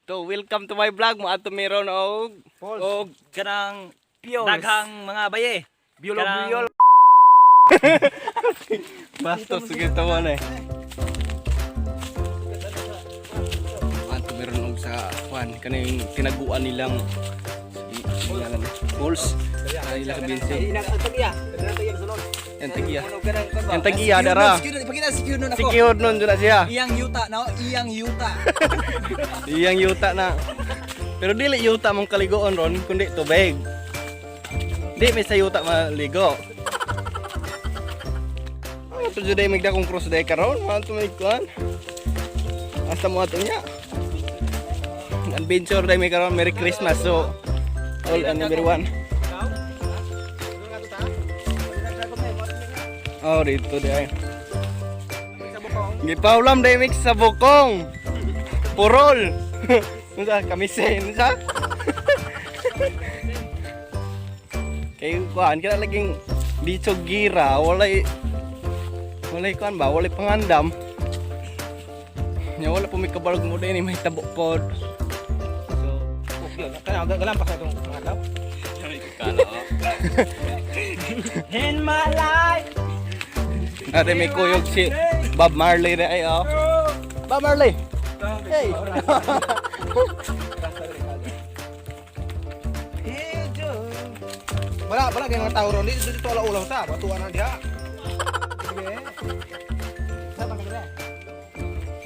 So, welcome to my vlog. Mo ato meron og Og kanang Piols. daghang mga baye. Biolo Kanang- biol. Bastos sige tawa na eh. Ato meron og sa kwan kaning tinaguan nilang ngalan Pulse. Ay ila sa Binsi. Yan tagiya. Yan tagiya dara. Ipakita secure nun ako. Secured nun jud na siya. Iyang yuta na, iyang yuta. Iyang yuta na. Pero dili yuta mong kaligoon ron, kundi tubig. Di may sa yuta maligo. Ay, ito jud ay migda kong cross day karon, mga to may kuan. Asa mo ato niya? Adventure day may karon, Merry Christmas. So all and everyone. Oh, dito day. Gipaulam day mix sa bukong. Purol. Unsa kamisen unsa? Kay kuan kana laging dito gira walay walay kuan ba walay pangandam. Nya wala po may kabalog mo din may tabo pod. So, Kaya galampas na itong mga tao. In my life. Ate may kuyog si Bob Marley na ay oh. Bob Marley. Hey. Wala, wala kayong mga tao ron. Dito, dito, wala ulaw ta. Batuan na diha. Sige.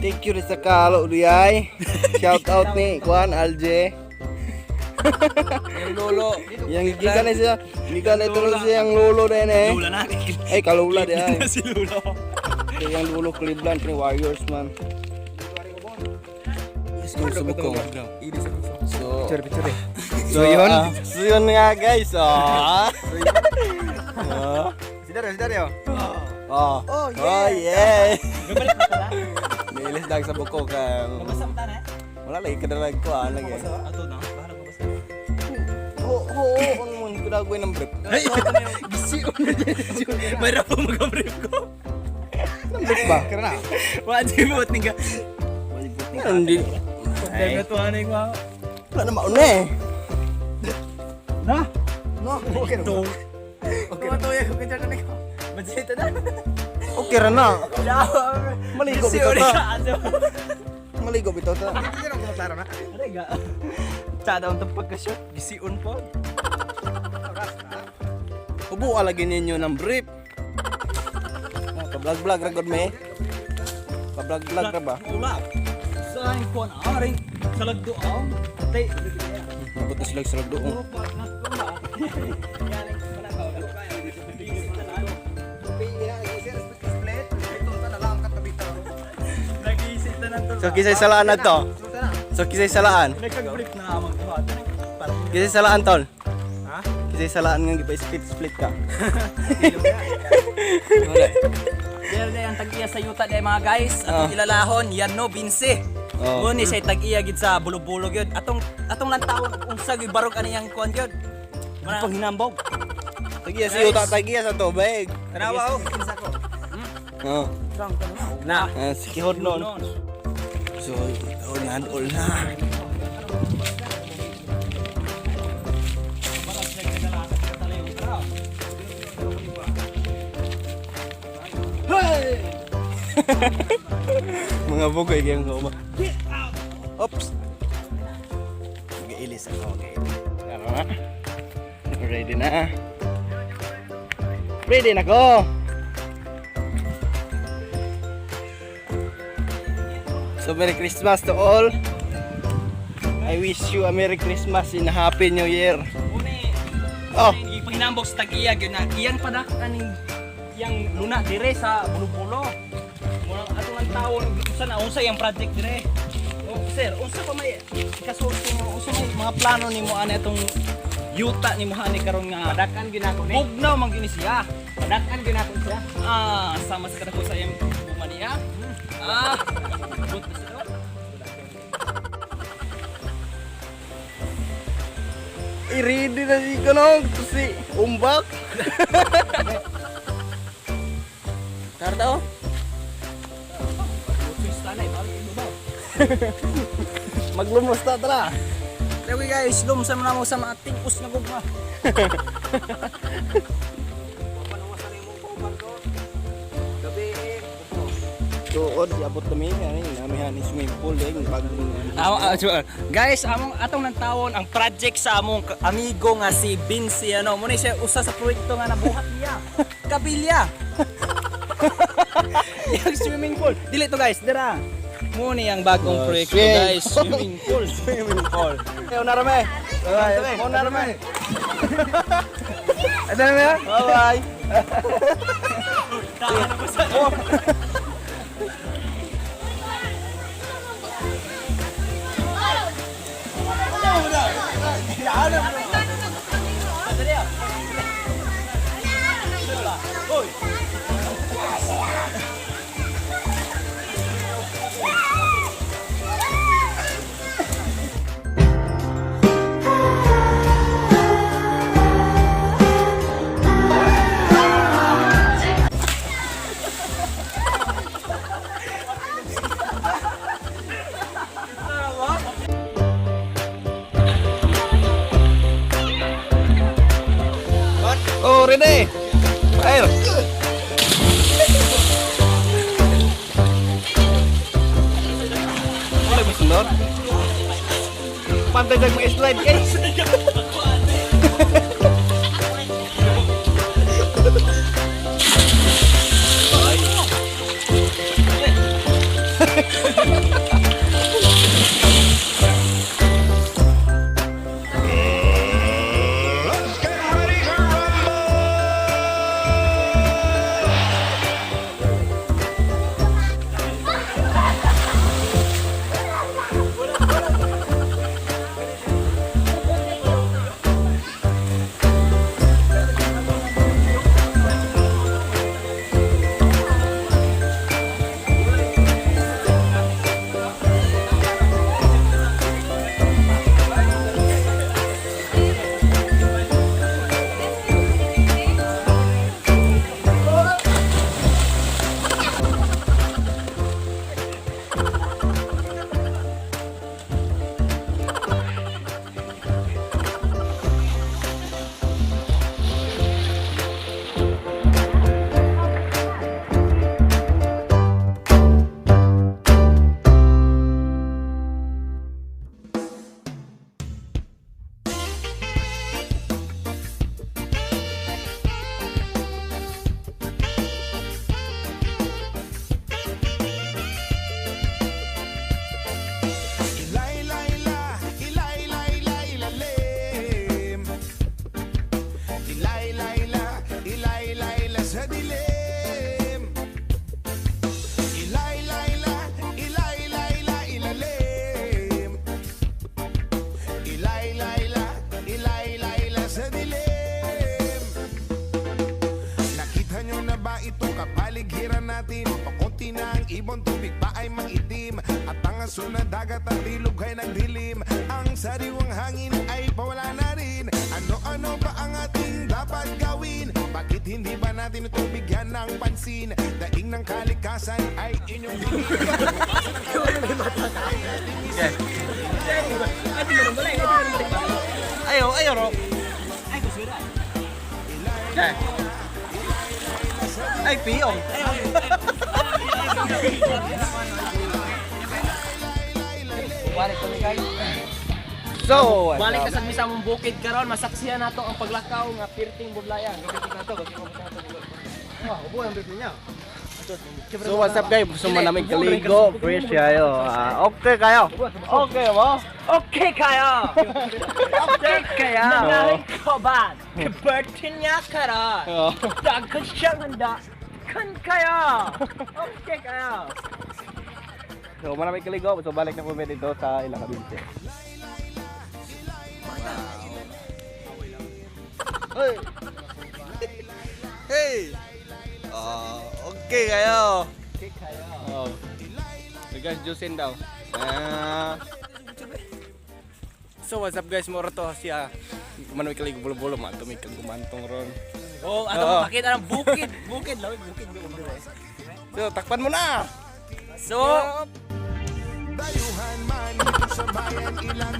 Thank you rin sa kalo diyay. Shout out ni Kuan Alje. Yung lolo. Yang gikan na siya, gikan na ito siya yang lolo din eh. Lula na. Ay, kalula di ay. Si lolo. Kaya yung lolo Cleveland ni Warriors man. Let's go sa bukong. So, Picture, picture eh. so yun, so yun nga guys. Oh. Oh. Si Dario, si Dario. Oh. Oh, Oh, yeah. Gabalik na pala. Niilis dag sa buko ka. Mabasa mo ta na. Wala lagi kadarag ko ah lagi. Ato na. Bahala mabasa. Ho ho ho ano mo kudagoy ng brief. Gisi May rapo mag-brief ko. Ng brief ba? Kira na. Wa di mo tingga. Ano hindi? Ay, natuanay ko. Wala na mauna eh. Na. No, okay na. Okay. Tumatuyo ko kaya na ko. Madsita na. Okay ra na. Maligo Gisi bitaw uli ta. ka. Aso. Maligo bitaw ta. Hindi na ako klaro na. Arega. Tsada ang pagka-shot, gision po. Hubo lagi ninyo ng brief. Ah, pa-vlog-vlog ra gud me. Pa-vlog-vlog ra ba? Ulap. Sa kon aring sa lagdoong. Tay. Abot na sila sa lagdoong. Nag-iisip na ng So kisay salaan na to. So kisay salaan. Nagkag-brief na amang kuha. Parang Kisay salaan tol. Ha? Kisay salaan nga gipa split split ka. Dahil ang tag-iya sa yuta dahil mga guys, atong Ah. ilalahon, yan no, binsi. Oh. Mo ni siya tag-iya gid sa bulog-bulog yun. Atong atong lantawon unsa gyud barog ani yang kuan gyud. Mana panghinambog. Tagiya si yuta tagiya sa tubig. Tanawa oh. Oh. Na. Ah, sikihod nun. So, all na, all na. Mga bugoy kayong kauma. Oops. Mag-iilis ako, okay. Tara na. Ready na. Ready na ko. So Merry Christmas to all. I wish you a Merry Christmas and a Happy New Year. Muni Oh. Ipanghinambog sa tag-iya gyud na iyang padak aning iyang luna dire sa bulo-bulo. Murang atong ang tawon unsa na unsa iyang project dire. Oh, sir, unsa pa may kasulti mo, unsa may mga plano nimo ani atong yuta nimo ani karon nga Padakan ginako ni. bugnaw man gyud ni siya. Padakan ginako siya. Ah, sama sa kadako sa iyang buma niya. Ah, good na siya. I-ready na si Kanong si Umbak. Tara tao. Twist tanay, balik mo ba? Maglumos ta, tara. Okay guys, lumsan mo na mo sa mga tingos na gugma. Tuod, abot kami. Ano yun, namihan ni swimming pool eh. Yung bagong. Guys, among atong nantawon ang project sa among amigo nga si Vinci, ano, mo ni siya usa sa proyekto nga nabuhat niya. Kabilya. Yung swimming pool. Dili to guys, dira. Mo ni ang bagong Oh, proyekto swim. guys, swimming pool. Swimming pool. Ayaw na rame. Bye. Mo na rame. Ano na? Bye-bye. Oh, ready. Ayo. Boleh bersenor. Pantai dag slide guys. Let's get ready to rumble! Ilay, lay, la, ilay, lay, lay, lalim. Ilay, lay, la, ilay, lay, la sa dilim. Ilay, lay, la, ilay, lay, la, ilalim. Ilay, lay, la, ilay, lay, la sa dilim. Nakita nyo na ba itong kapaligiran natin? Pakunti na ang ibon, tubig pa ay maitim. At ang asul na dagat at ilog ay nagdilim. Ang sariwang hangin ay pawala na rin. Ano-ano ba ang ating dapat gawin? Bakit hindi ba natin ito bigyan ng pansin? Daing ng kalikasan ay inyong Ayo, ayo ro. Ay, piyong. Balik kami guys. So, Balik ka sa sa among bukid karon, masaksihan nato ang paglakaw nga pirting budlayan. So what's up guys? Gusto mo namin kaligo, fresh kayo. Ah, okay kayo. Okay mo? Okay kayo. Okay kayo. Nangaling koban. Kabertin niya karon. Oo. Daghan siyang handa. Kan kayo. Okay kayo. So marami kaligo. So balik na kami dito sa ilang kabinte. Hey! Hey! Oh, okay kayo. Okay kayo. Oh. So guys, juicin daw. Ah. So what's up guys, moro to siya. Manoy kaligo bulo-bulo man to may kagumantong ron. Oh, ato Oo. makita ng bukid, bukid lawig bukid. So takpan mo na. So, Dayuhan man dito sa bayan. Ilang